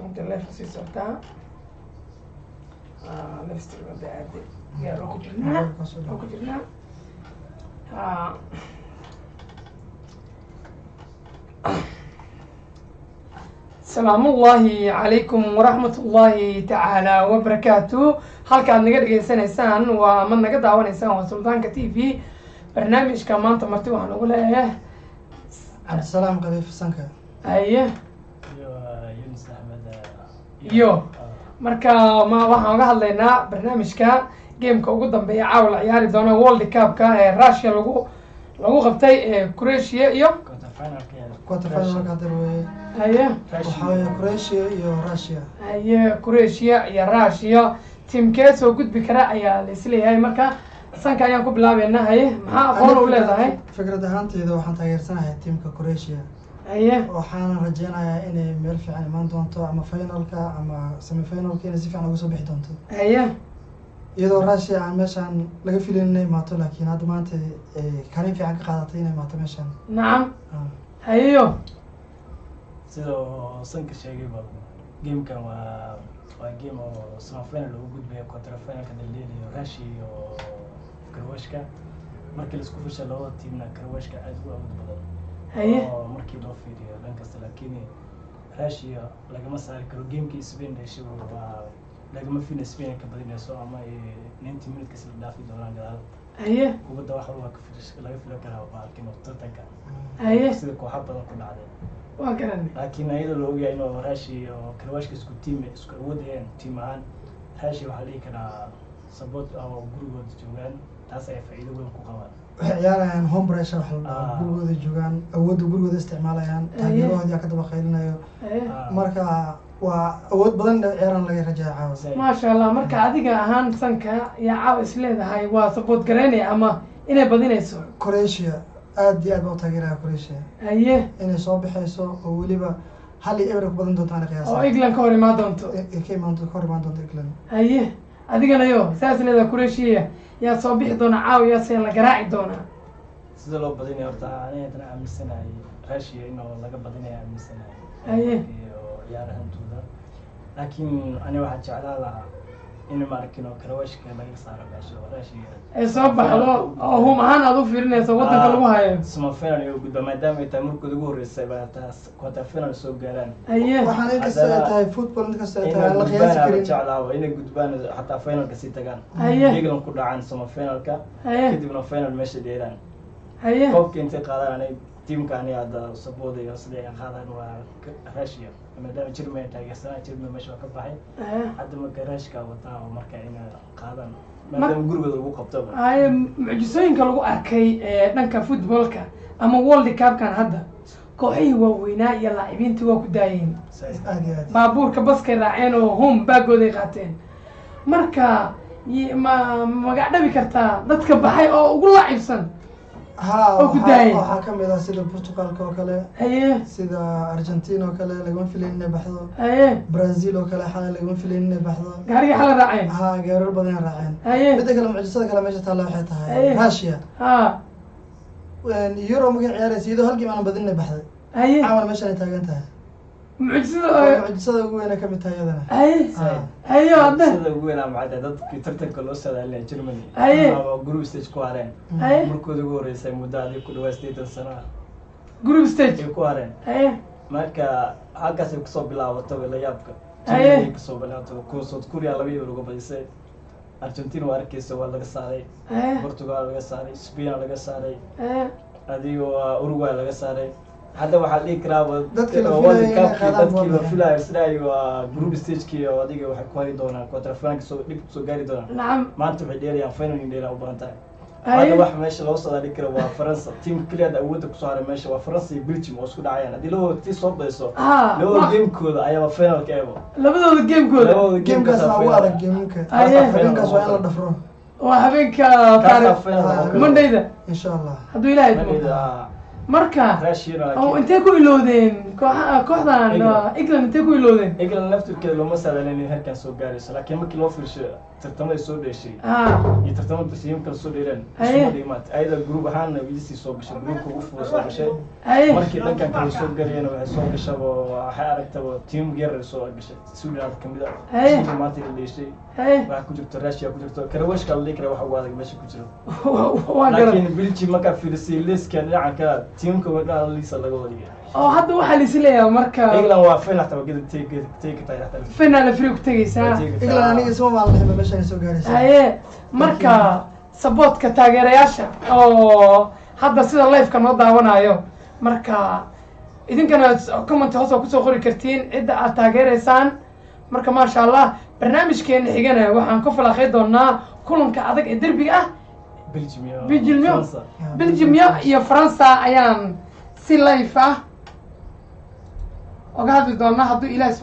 Inta live sii socotaa. Live stream hadda aaday yaa waa ku jirnaa, waa ku jirnaa. Salaamullaahi calaykum waraxmat ullaahi tacaala wabarakaatu. Halka aad naga dhegeysanaysaan waa ama naga daawanaysaan waa Suldaanka TV. Barnaamijka maanta marti waxaan ugu leeyahay Cabdisalaam Khaliif Sanka. Haye. Iyo Yunis Axmed. Iyo marka ma waxaan uga hadlaynaa barnaamijka gameka ugu dambeeya caawa la ciyaari doona World Cupka ee Russia lagu qabtay ee Croatia iyo quarter finalka. Quarter finalka hadda weeye. Haye. Waxaa weeye Croatia iyo Russia. Haye, Croatia iyo Russia teamkee soo gudbi kara ayaa la isleeyahay. Marka Sanka ayaan ku bilaabeynaa. Haye, maxaa aqoon u leedahay? Fikrad ahaanteyda waxaan taageersanahay tiimka Croatia. Haye. Waxaana rajeynayaa inay meel fiican imaan doonto, ama finalka ama semifinalka inay si fiican uga soo bixi doonto. Haye. Iyadoo Russia aan meeshaan laga filayn inay imaato, laakiin hadda maanta ay kaalin fiican ka qaadatay inay imaato meeshaan. Nacam. Ah. Hayeyo. Sida oo Sanka sheegayba, gamekan waa game oo semifinal lagu gudbayo, quarter finalka daldheelayo Russia iyo Croatia. Markii laisku fisha labada teamna, Croatia aad ugu awood badan. Haye. Oo markii loo fiiriyo dhan kasta, laakiin Russia lagama saari karo. Gamekii Spain dheshay waa lagama filin Spain ay ka badinayso ama ay 90 minutes la dhaafi doonaan gadaal. Haye. Kubadda wax walba laga filan karaa baalkin oo tartanka. Haye. Sida kooxo badan ku dhacday. Waa garanay. Laakiin ayadoo la ogyahay inuu Russia iyo Croatia isku team, isku awoodayeen team ahaan, Russia waxaa la dhihi karaa support oo gurigooda joogaan, taas ay faa'iido weyn ku qabaan. Waxay ciyaarayaan home pressure wax la dhaho. Ah. Gurigooda joogaan, awoodda gurigooda isticmaalayaan, taageerahoodii ka daba qaylinayo. Haye. Marka waa awood badan inay ciyaaraan laga rajaya caawa. Zaid. Maasha Allah. Marka adiga ahaan, Sanka, yaa caawa is leedahay waa support garaynaya ama inay badinayso? Croatia, aad iyo aad baa u taageeraya Croatia. Haye. Inay soo baxayso oo weliba 1-0 ku badan doonto ana qiyaasa. Oo England ka hor imaan doonto. Ay ka imaan ka hor imaan doonto England. Haye, adigana yo saas leedahay Croatia yaa soo bixi doona caawa, yaa se la garaaci doonaa? Sida loo badinaya horta aniga hadana aaminsanahay Russia inuu laga badinaya aaminsanahay. Haye. Iyo ciyaarahantooda, laakiin aniga waxaa jeclaan lahaa in maarkin oo Croatia laga saaro meesha oo Russia ay soo baxdo oo home ahaan aad u fiirinayso waddanka lagu hayo. Semifinal iyo gudba, maadaama ay tahay markooda ugu horreysay baa taas quarter final soo gaaraan. Haye. Waxaan inkastoo ay tahay football, inkastoo ay tahay inay aan la qiyaasi gudbaan aaba karin. Jeclaaba inay gudbaan, xataa finalka sii tagaan. Haye. England ku dhacaan semifinalka. Haye. Kadibna final meesha dheeraan. Haye. Koobka intay qaadaan, anay tiimka ani hadda supportayo sida ay qaadaan waa Russia, maadaama Germany ay taageersanaa, Germany meesha waa ka baxay. Haye. Hadda marka Rushka wataa oo marka inay qaadaan maadaama gurigooda lagu qabtaba. Haye, mucjisooyinka lagu arkay ee dhanka footballka ama World Cupkan hadda, kooxihii waaweynaa iyo laacibiintii waa ku daayeen. Aad iyo aad. Baabuurka baskay raaceen oo home baagooday qaateen. Marka ma magac dhabi kartaa dadka baxay oo ugu laacibsan Ha. oo ku daayay? Waxaa ka mid ah sida Portugalka oo kale. Haye. Sida Argentina oo kale, lagama filayn inay baxdo. Haye. Brazil oo kale xalay lagama filayn inay baxdo. Gaarigii xala raaceen. Ha, gaarar badan ay raaceen. Haye. Midda kale, mucjisada kale meesha taalla waxay tahay Haye. Russia ha Euro markay ciyaaraysa iyadoo hal game aanan badin inay baxday. Haye. Caawana meeshan ay taagan tahay. Mucjisada waa mucjisada ugu weyn ay ka mid tahay iyadana. Haye. Haye, hadda Sida ugu weynaa maxay tahay dadkii tartanka loo saadaalinaya Germany Haye. ama group stage ku hareen. Haye. Markooda ugu horreysay muddo adig ku dhawaad 80 sano ah group stage ay ku hareen. Haye. Marka halkaasay kusoo bilaabato la yaabka. Haye. Germany kusoo bilaabato kuwa South Korea 2-0 uga badisay. Argentina waa arkeysa, waa laga saaray. Haye. Portugal laga saaray, Spain laga saaray. Haye. Adigo waa Uruguay laga saaray. Hadda waxaa la dhihi karaaba Dadkii la World filayay inay Cup-kii qaadaan dadkii la waa filayo sidaay waa group stage-kii oo adiga waxay ku hari doonaan quarter finalka, soo dhib kusoo gaari doonaan. Nacam. Maanta waxay dheelayaan final in dheelaan u badan tahay. Haye. Hadda waxa meesha loo soo dhigi karo waa Faransa. Team kaliya hadda awoodda kusoo haray meesha waa Faransa iyo Belgium oo isku dhacayaan. Haddii labadooda tii soo badayso, labadooda gamekooda ayaaba finalka eebo. Labadooda gamekooda. Labadooda gamekaas waa ugu adag gameka. Haye. Habeenkaas waa in la dhafro. Waa habeenka kaasaa taarikh final noqon karo. Mondayda. Insha Allah. Hadduu Ilaahay idmo. Mondayda, ah. Marka Russia oo intee ku ilowdeen kooxa kooxdan England. England intee ku ilowdeen? England laftirkeeda looma saadaalin inay heerkan soo gaarayso, laakiin markii loo fiirsho tartamada soo dheeshay iyo tartamada tiimka kala soo dheeleen, isuma dhigmaat. Ayada group ahaanna wiilasii soo gashay, groupka ugu fudud soo gashay. Markii dhankan kale soo galayana waxay soo gashaba, waxay aragtaba tiim yar soo gashay, Sweden hadda kamid ah. Sweden maanta la dheeshay. Waxaa ku jirto Russia, ku jirto Croatia, la dhihi karaa waxa ugu adag meesha ku jiro. Waa garan. Laakiin Belgium markaa fiirisay liiska dhinaca kale, tiimka wadhaha liisa laga wada dhigay. Oo hadda waxaa lais leeyahay marka England waa final xataa waa gedi tegi tegi kartaa xataa. Final free ku tegaysaa. Waa tegi kartaa. England aniga isma maalin meesha ay soo gaaraysa. Marka supportka taageerayaasha oo hadda sida live-ka noo daawanayo, marka idinkana comment hoos oo kusoo qori kartiin cidda aad taageereysaan. Marka maasha Allah, barnaamijkeena xigana waxaan ku falaqey doonaa kulanka adag ee derbiga ah. Belgium iyo Belgium France. Belgium iyo Faransa ayaan si live ah oga hadli doonaa hadduu Ilaah.